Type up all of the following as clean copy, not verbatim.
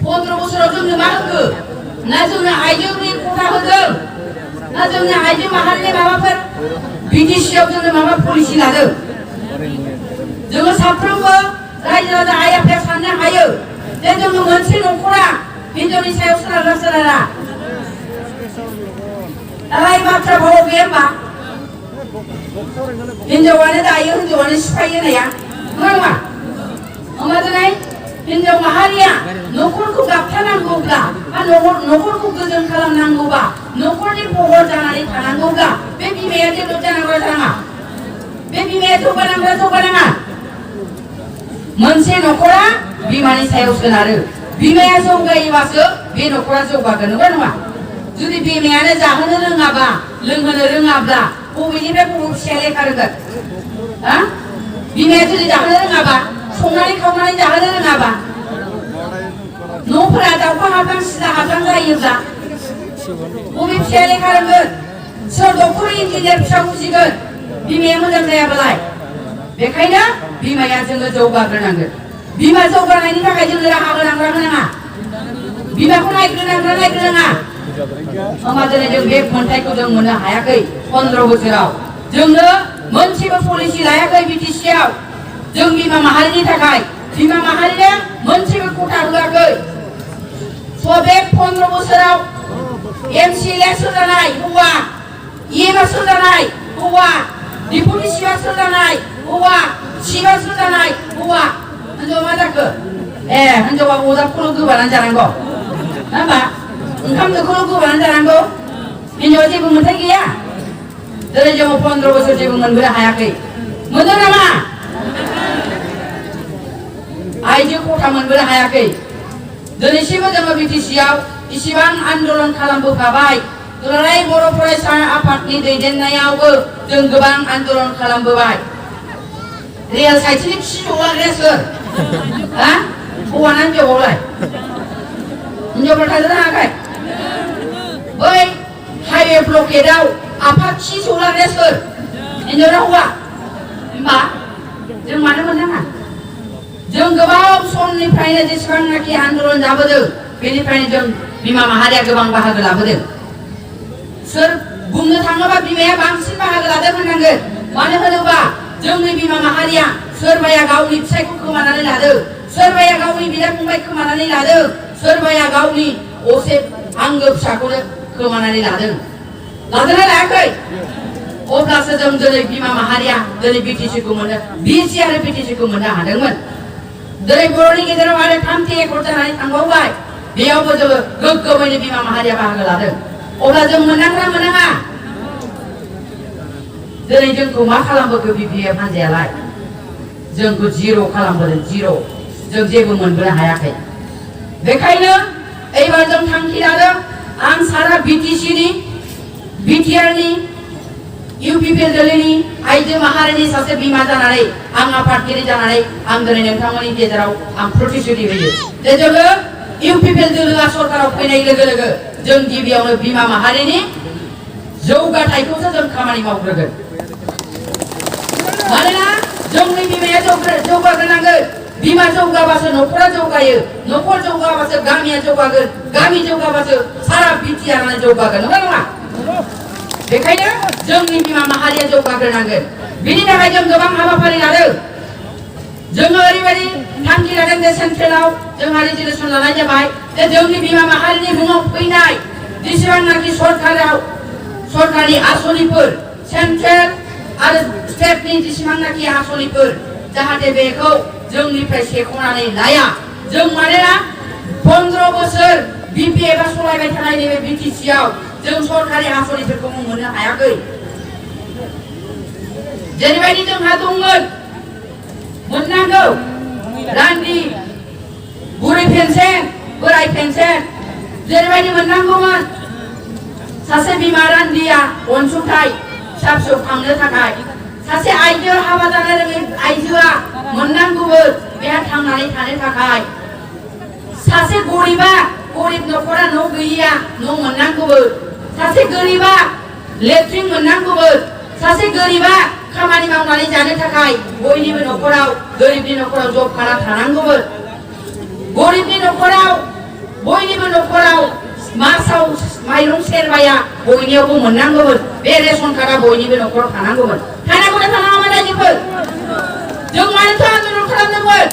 15 बोसोराव जोंनो मा होखो ना जोंनो आइजोनि खथा होदों ना जोंनो आइजो माहारिनि माबाफोर बिटिसिआव जोंनो माबा पलिसि लादों जोङो साफ्रोमबो रायजो राजा आइ आफाया साननो हायो जे जोङो मोनसे न'खरा हिनजावनि सायाव सोनारना सोनारा दालाय बाथ्रा भाव गैया होमबा हिनजावानो दायो हिनजावानो सिफायो होननाया नङा नङा होमबा दिनै हिनजाव माहारिया न'खरखौ गाबथानांगौब्ला बा न'खरखौ गोजोन खालामनांगौबा न'खरनि महर जानानै थानांगौब्ला बे बिमाया डेभेलप जानांगौ जानाङा बे बिमाया जौगानाङा मोनसे न'खरा बिमानि सायाव सोनारो बिमाया जौगायोबासो बे न'खरा जौगागोन नंगौ नङा जुदि बिमायानो जाहोनो रोङाबा लोंहोनो रोङाब्ला बबेनिफ्राय बबे फिसाया लेखा रोंगोन बिमाया जुदि जाहोनो रोङाबा संनानै खावनानै जाहोनो रोङाबा न'फोरा दाउखा हाबलां सिदा हाबलां जायोब्ला बबे फिसाया लेखा रोंगोन सोर डक्टर इन्जिनियार फिसा बुजिगोन बिमाया मोजां जायाबालाय बेखायनो बिमाया जोङो जौगाग्रोनांगोन बिमा जौगानायनि थाखाय जोङो राहा होनाङा बिमाखौ नायग्रोनाङा होमबा दिनै जों बे मोनथायखौ जों मोननो हायाखै 15 बोसोराव जोंनो मोनसेबो पलिसि लायाखै बिटिसिआव जों बिमा माहारिनि थाखाय बिमा माहारिनो मोनसेबो खथा होआखै बे 15 बोसोराव एमसिएलए सोजानाय हौवा इएमआ सोजानाय हौवा डिपुटि सिबा सोजानाय हौवा सिबा सोजानाय हौवा हिनजाव मा जाखो हिनजावा अदाबखौल' गोबानानै जानांगौ होमबा ओंखाम दोखौल' गोबानानै जानांगौ हिनजावा जेबो मोन्थाय गैया दिनै जोङो 15 बोसोर जेबो मोनबोनो हायाखै मोनदों नामा आइजो खथा मोनबोनो हायाखै दिनैसिमबो जोङो बिटिसिआव इसिबां आन्दोलन खालामबोखाबाय दुलाराय बर' फरायसा आफादनि दैदेननायावबो जों गोबां आन्दोलन खालामबोबाय रेल साइथिंनि फिसा लाग्राया सोर हौवाना हिनजावालाय हिनजावफ्रा थांनो हायाखै बै हाइवे ब्लकेटआव आफाद खि सौलाग्राया सोर हिनजावना हौवा होमबा जों मानो मोननाङा जों गोबाव समनिफ्रायनो जेसेबांनाखि आन्दोलन जाबोदों बेनिफ्रायनो जों बिमा माहारिया गोबां बाहागो लाबोदों सोर बुंनो थाङोबा बिमाया बांसिन बाहागो लादों होननांगोन मानो होनोबा जोंनि बिमा माहारिया सोरबाया गावनि फिसायखौ खोमानानै लादों सोरबाया गावनि बिदा फंबाय खोमानानै लादों सोरबाया गावनि असे आंगो फिसाखौनो खोमानानै लादोंना लायाखै अब्लासो जों दिनै बिमा माहारिया दिनै बिटिसिखौ मोनो बिसि आरो बिटिसिखौ मोननो हादोंमोन दिनै बर'नि गेजेराव आरो 3थि एकर्ड जानानै थांबावबाय बेयावबो जोङो गोग्गोमैनो बिमा माहारिया बाहागो लादों अब्ला जों मोननांगोना मोननाङा दिनै जोंखौ मा खालामबोखो बिपिएफ हान्जायालाय जोंखौ जिर' खालामबोदों जिर' जों जेबो मोनबोनो हायाखै बेखायनो एबार जों थांखि लादों आं सारा बिटिसिनि बिटिआरनि इउपिपिएल दिल्लीनि आइजो माहारिनि सासे बिमा जानानै आं आफादगिरि जानानै आं दिनै नोंथांमोननि गेजेराव आं प्रतिश्रुति होयो जे जोङो इउपिपिएल दिल्लीआ सरकाराव फैनाय लोगो लोगो जों गिबियावनो बिमा माहारिनि जौगाथायखौसो जों खामानि मावग्रोगोन मानोना जोंनि बिमाया जौगाग्रोनांगोन बिमा जौगाबासो न'खरा जौगायो न'खर जौगाबासो गामिया जौगागोन गामि जौगाबासो सारा बिटिआरआनो जौगागोन नङा नङा बेखायनो जोंनि बिमा माहारिया जौगाग्रोनांगोन बिनि थाखाय जों गोबां हाबाफारि लादों जोङो ओरैबायदि थांखि लादों जे सेन्ट्रेलाव जोंहा रेजुलेसन लानाय जाबाय जे जोंनि बिमा माहारिनि मुङाव फैनाय जेसेबांनाखि सरकारनि आसनिफोर सेन्ट्रेल आरो स्टेटनि जेसेबांनाखि आसनिफोर जाहाथे बेखौ जोंनिफ्राय सेख'नानै लाया जों मानोना 15 बोसोर बिपिएफआ सलायबाय थानाय नैबे बिटिसिआव जों सरकारि आसनिफोरखौ मोननो हायाखै जेरैबायदि जोंहा दंमोन मोननांगौ रान्दि बुरै पेन्सन बोराय पेन्सन जेरैबायदि मोननांगौमोन सासे बिमा रान्दिया अनसुंथाइ फिसा फिसौ खांनो थाखाय सासे आइजो हाबा जानो रोङै आइजोआ मोननांगौमोन बेहा थांनानै थानो थाखाय सासे गरिब न'खरा न' गैयिया न' मोननांगौमोन सासे गोरिबा लेट्रिन मोननांगौमोन सासे गोरिबा खामानि मावनानै जानो थाखाय बयनिबो न'खराव गोरिबनि न'खराव जब खाना थानांगौमोन गरिबनि न'खराव बयनिबो न'खराव मासाव माइरं सेरबाया बयनियावबो मोननांगौमोन बे रेशन कार्डआ बयनिबो न'खराव थानांगौमोन थानांगौना थानाङामोन रायजोफोर जों मानोथो आन्दलन खालामदोंमोन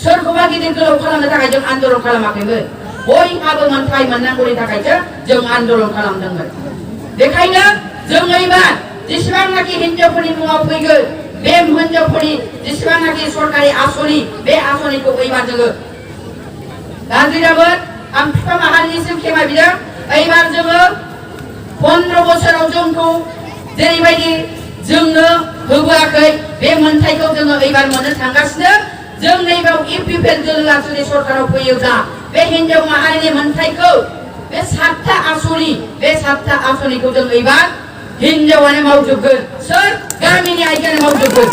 सोरखौबा गिदिर गोलाव खालामनो थाखाय जों आन्दलन खालामाखैमोन बयहाबो मोनथाय मोननांगौनि थाखायसो जों आन्दलन खालामदोंमोन बेखायनो जों एबार जेसेबांनाखि हिनजावफोरनि मुङाव फैगोन बे हिनजावफोरनि जेसेबांनाखि सरकारि आसनि बे आसनिखौ एबार जोङो गाज्रि दामोन आं बिफा माहारिनिसिम खेमा बिदों एबार जोङो 15 बोसोराव जोंखौ जेरैबायदि जोंनो होबोआखै बे मोनथायखौ जोङो एबार मोननो थांगासिनो जों नैबेयाव इउपिपिएल जोलुरारि सरकाराव फैयोब्ला बे हिनजाव माहारिनि मोनथायखौ बे 7था आसनिखौ जों एबार हिनजावानो मावजोबगोन सोर गामिनि आइजोआनो मावजोबगोन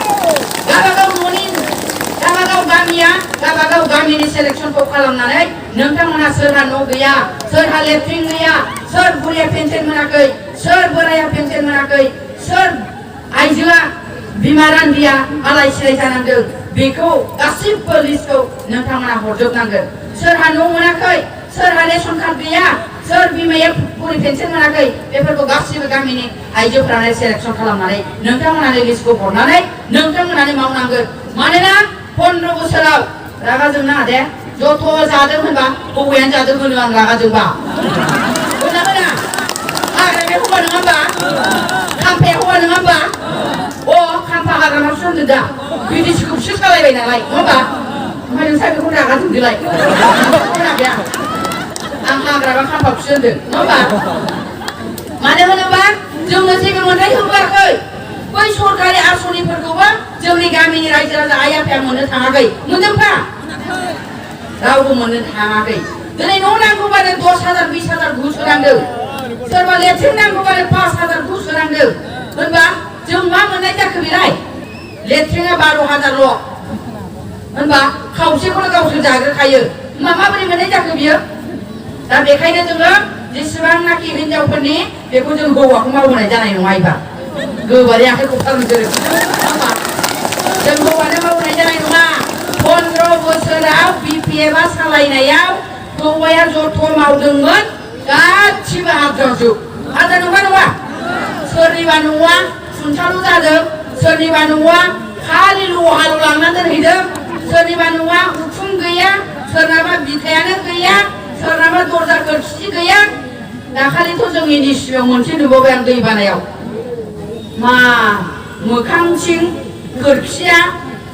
गाबागाव गामिनि सेलेक्सनखौ खालामनानै नोंथांमोना सोरहा न' गैया सोरहा लेट्रिन गैया सोर बुरैया पेन्सन मोनाखै सोर बोराया पेन्सन मोनाखै सोर आइजोआ बिमा रान्दिया आलाय सिलाय जानांदों बेखौ गासिबो लिस्टखौ नोंथांमोना हरजोबनांगोन सोरहा न' मोनाखै सोरहा रेशन कार्ड गैया सोर बिमाया बुरै पेन्सन मोनाखै बेफोरखौ गासिबो गामिनि आइजोफोरानो सेलेक्सन खालामनानै नोंथांमोनानो लिस्टखौ हरनानै नोंथांमोनानो मावनांगोन मानोना 15 बोसोराव रागा जोंनाङा दे जथ' जादों होनबा हौवायानो जादों होनो आं रागा जोंबा होना हाग्रामाया हौवा नङा होमबा खाम्फाया हौवा नङा होमबा खाम्फा हाग्रामायावसो होनदों दा बिदेशिखौसो सालायबाय नालाय नङा होमबा ओमफ्राय नोंस्रा बेखौ रागा जोंदोलाय खोनाबाय आं हाग्रामा खाम्फाखौसो होनदों नङा होमबा मानो होनोबा जोंनो जेबो मोनथाय होबोआखै बै सरकारि आसनिफोरखौबो जोंनि गामिनि रायजो राजा आइ आफाया मोननो थाङाखै मोनदोंबा रावबो मोननो थाङाखै दिनै न' नांगौबानो 10,000 20,000 घुस होनांदों सोरबा लेट्रिन नांगौबानो 5,000 घुस होनांदों होनबा जों मा मोननाय जाखो बेलाय लेट्रिना 12,000 ल' होनबा खावसेखौनो गावसोर जाग्रोखायो होनबा माबोरै मोननाय जाखो बियो दा बेखायनो जोङो जेसेबांनाखि हिनजावफोरनि बेखौ जों हौवाखौ मावहोनाय जानाय नङा एबा गोबारै आखाइखौ खालामजों जों हौवानो मावनाय जानाय नङा 15 बोसोराव बिपिएफआ सालायनायाव हौवाया जथ' मावदोंमोन गासिबो आद्राजोब आद्रा नङा नङा सोरनिबा न'आ सुंथालु जादों सोरनिबा न'आ खालि लहाल लांनानै दोनहैदों सोरनिबा न'आ उखुम गैया सोरनाबा बिथायानो गैया सोरनाबा दरजा खोरखि गैया दाखालिथ' जोंनि निसियाव मोनसे नुबावबाय आं दै बानायाव मा मोखांथिं खोरखिया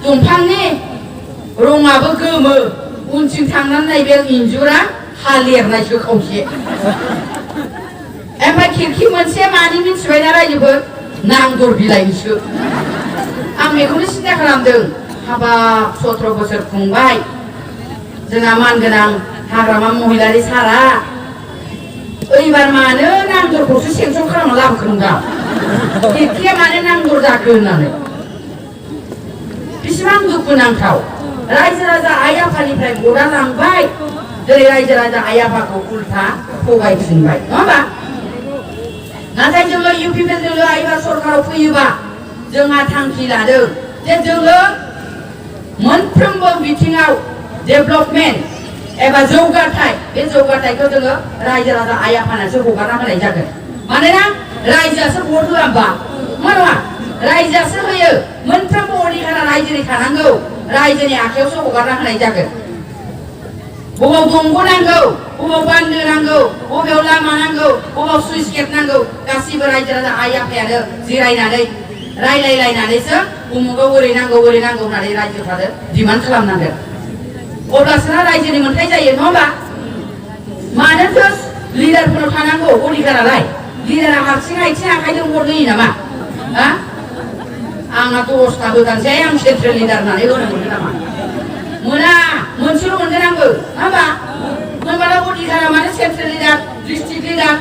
दंफांनि रङाबो गोमो उनथिं थांनानै नायबे इन्जुरा हा लिरनायसो खावसे ओमफ्राय खिरखि मोनसे मानि मिथिबायना रायजोफोर नांदर बिलाइनिसो आं बेखौनो सिन्था खालामदों हाबाब 17 बोसोर खुंबाय जोंहा मानगोनां हाग्रामा महिलारि सारा एबार मानो नांदरखौसो सेंसन खालामना लाबोखोनदा खिरखिया मानो नांदर जाखो होननानै बेसेबां दुखुनांथाव रायजो राजा आइ आफानिफ्राय गदा लांबाय दिनै रायजो राजा आइ आफाखौ उल्था थगायफिनबाय नङा होमबा नाथाय जोङो इउपिपिएल एबार सरकाराव फैयोबा जोंहा थांखि लादों जे जोङो मोनफ्रोमबो बिथिङाव डेभेलपमेन्ट एबा जौगाथाय बे जौगाथायखौ जोङो रायजो राजा आइ आफानासो हगारना होनाय जागोन मानोना रायजोआसो भट होआ होमबा मा नङा रायजोआसो होयो मोनफ्रोमबो अधिकारा रायजोनि थानांगौ रायजोनि आखायावसो हगारना होनाय जागोन बबाव दंग नांगौ बबाव बान्दो नांगौ बबेयाव लामा नांगौ बबाव सुइस गेट नांगौ गासिबो रायजो राजा आइ आफायानो जिरायनानै रायलायलायनानैसो उमुगाव ओरै नांगौ होननानै रायजोफ्रानो डिमान्ड खालामनांगोन अब्लासो रायजोनि मोनथाय जायो नङा होमबा मानोथो लिडारफोरनाव थानांगौ अधिकारालाय लिडारा हारसिं आथिं आखाइजों भट होयो नामा आंना 10टा होदानोसै आं सेन्ट्रेल लिडार होननानै होनो मोनगोन नामा मोना मोनसेल' मोनगोन आंबो नङा होमबा होनबालाय अधिकारा मानो central leader district leader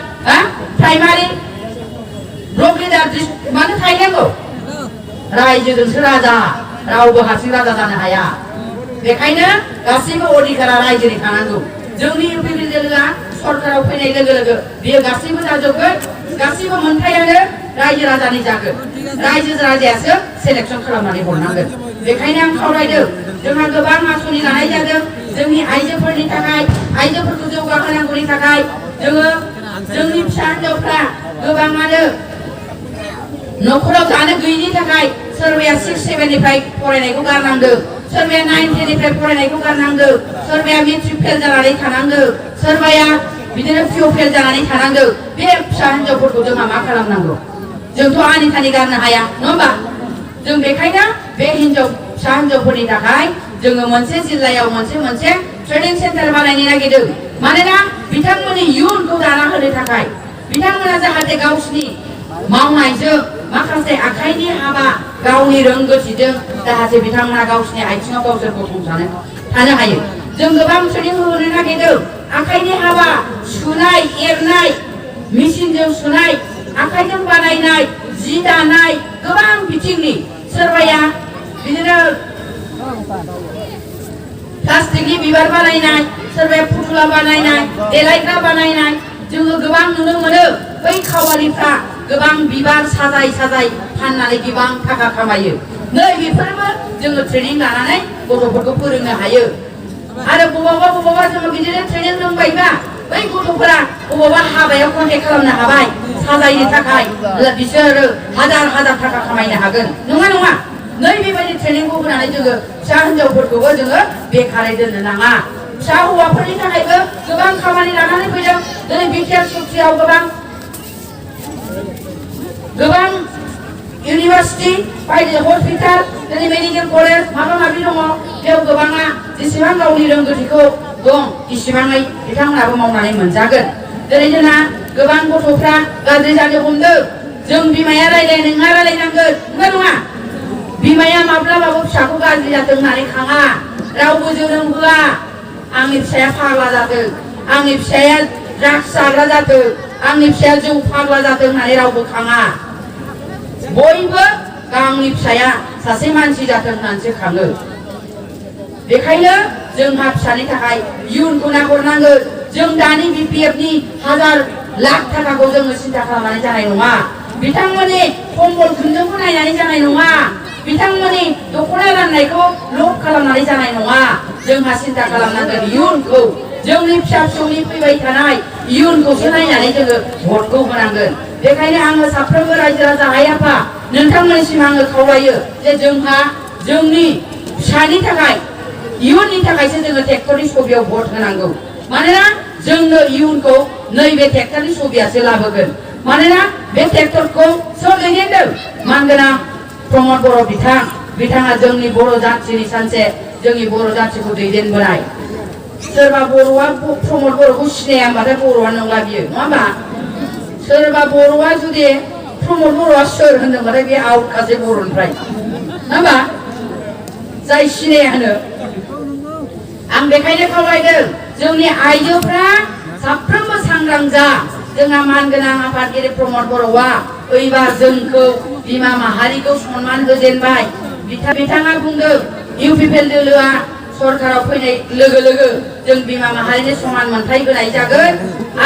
primary block leader मानो थाहैनांगौ रायजोजोंसो राजा रावबो हारसिं राजा जानो हाया बेखायनो गासिबो अधिकारा रायजोनि थानांगौ जोंनि इउपिपिएलआ सरकाराव फैनाय लोगो लोगो बियो गासिबो जाजोबगोन गासिबो मोनथायानो रायजो राजानि जागोन रायजो राजायासो सेलेक्सन खालामनानै हरनांगोन बेखायनो आं खावलायदों जोंहा गोबां आसनि लानाय जादों जोंनि आइजोफोरनि थाखाय आइजोफोरखौ जौगाहोनांगौनि थाखाय जोङो जोंनि फिसा हिन्जावफ्रा गोबाङानो न'खराव जानो गैयिनि थाखाय सोरबाया 6, 7 निफ्राय फरायनायखौ गारनांदों, सोरबाया 9, 10 निफ्राय फरायनायखौ गारनांदों, सोरबाया मेट्रिक फेल जानानै थानांदों, सोरबाया बिदिनो पिअ फेल जानानै थानांदों। बे फिसा हिन्जावफोरखौ जोंहा मा खालामनांगौ? जोंथ' आनि थानि गारनो हाया नङा होमबा? जों बेखायनो बे फिसा हिन्जावफोरनि थाखाय जोङो मोनसे जिल्लायाव मोनसे ट्रेनिं सेन्टार बानायनो नागिरदों। मानोना बिथांमोननि इयुनखौ दाना होनो थाखाय बिथांमोना जाहाथे गावसिनि मावनायजों माखासे आखाइनि हाबा गावनि रोंगौथिजों जाहाथे बिथांमोना गावसिनि आथिङाव गावसोर गसंथानो थानो हायो। जों गोबां ट्रेनिं होनो नागिरदों। आखाइनि हाबा, सुनाय, एरनाय, मेसिनजों सुनाय, आखाइजों बानायनाय, जि दानाय, गोबां बिथिंनि सोरबाया बिदिनो प्लास्टिकनि बिबार बानायनाय, सोरबाया फुथुला बानायनाय, देलायग्रा बानायनाय जोङो गोबां नुनो मोनो। बै खावालिफ्रा गोबां बिबार साजाय फाननानै गोबां थाखा खामायो। नै बेफोरबो जोङो ट्रेनिं लानानै गथ'फोरखौ फोरोंनो हायो। आरो बबावबा जोङो बिदिनो ट्रेनिं रोंबायबा बै गथ'फोरा बबावबा हाबायाव कन्टेक्ट खालामनो हाबाय साजायनो थाखाय, बिसोरो हाजार थाखा खामायनो हागोन। नङा नै बेबायदि ट्रेनिंखौ होनानै जोङो फिसा हिन्जावफोरखौबो जोङो बेखारै दोननो नाङा। फिसा हौवाफोरनि थाखायबो गोबां खामानि लानानै फैदों। दिनै बिटिआर सुक्तियाव गोबां इउनिभार्सिटि बायदि हस्पिटाल, दिनै मेडिकेल कलेज माबा-माबि दङ। बेयाव गोबाङा जेसेबां गावनि रोंगौथिखौ दं इसेबाङै बिथांमोनाबो मावनानै मोनजागोन। दिनै जोंना गोबां गथ'फ्रा गाज्रि जानो हमदों। जों बिमाया नोंहा रायलायनांगोन नङा? बिमाया माब्लाबाबो फिसाखौ गाज्रि जाथों होननानै खाङा, रावबो जोनोम होआ। आंनि फिसाया फाग्ला जाथों, आंनि फिसाया ड्राग्स जाग्रा जाथों, आंनि फिसाया जौ फाग्ला जाथों होननानै रावबो खाङा। बयबो गावनि फिसाया सासे मानसि जाथों होननानैसो खाङो। बेखायनो जोंहा फिसानि थाखाय इयुनखौ नाहरनांगोन। जों दानि बिपिएफनि हाजार लाख थाखाखौ जोङो सिन्था खालामनानै जानाय नङा। बिथांमोननि कम्बल खुन्दुंखौ नायनानै जानाय नङा। बिथांमोननि दख'ना गाननायखौ लब खालामनानै जानाय नङा। जोंहा सिन्था खालामनांगोन इयुनखौ। जोंनि फिसा-फिसौनि फैबाय थानाय इयुनखौसो नायनानै जोङो भटखौ होनांगोन। बेखायनो आङो साफ्रोमबो रायजो राजा आइ आफा नोंथांमोननिसिम आङो खावलायो जे जोंहा जोंनि फिसानि थाखाय इयुननि थाखायसो जोङो ट्रेक्टरनि सबियाव भट होनांगौ। मानोना जोंनो इयुनखौ नैबे ट्रेक्टरनि सबियासो लाबोगोन। मानोना बे ट्रेक्टरखौ सोर दैदेनदों? मानगोनां प्रमद बर' बिथाङा जोंनि बर' जाथिनि सानसे जोंनि बर' जाथिखौ दैदेनबोनाय। सोरबा बर'आ प्रमद बर'खौ सिनाया होनबाथाय बर'आ नंला बियो नङा होमबा? सोरबा बर'आ जुदि प्रमद बर'आ सोर होनदोंबाथाय बे आउटखासै बर'निफ्राय नङा होमबा? जाय सिनाया होनो। आं बेखायनो खावलायदों जोंनि आइजोफ्रा साफ्रोमबो सांग्रां जा। जोंहा मानगोनां आफादगिरि प्रमद बर'आ ओइबार जोंखौ बिमा माहारिखौ सनमान होजेनबाय। बिथाङा बुंदों इउपिपिएल दोलोआ सरकाराव फैनाय लोगो जों बिमा माहारिनि समान मोनथाय होनाय जागोन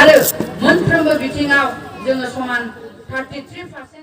आरो मोनफ्रोमबो बिथिङाव जोङो समान 33%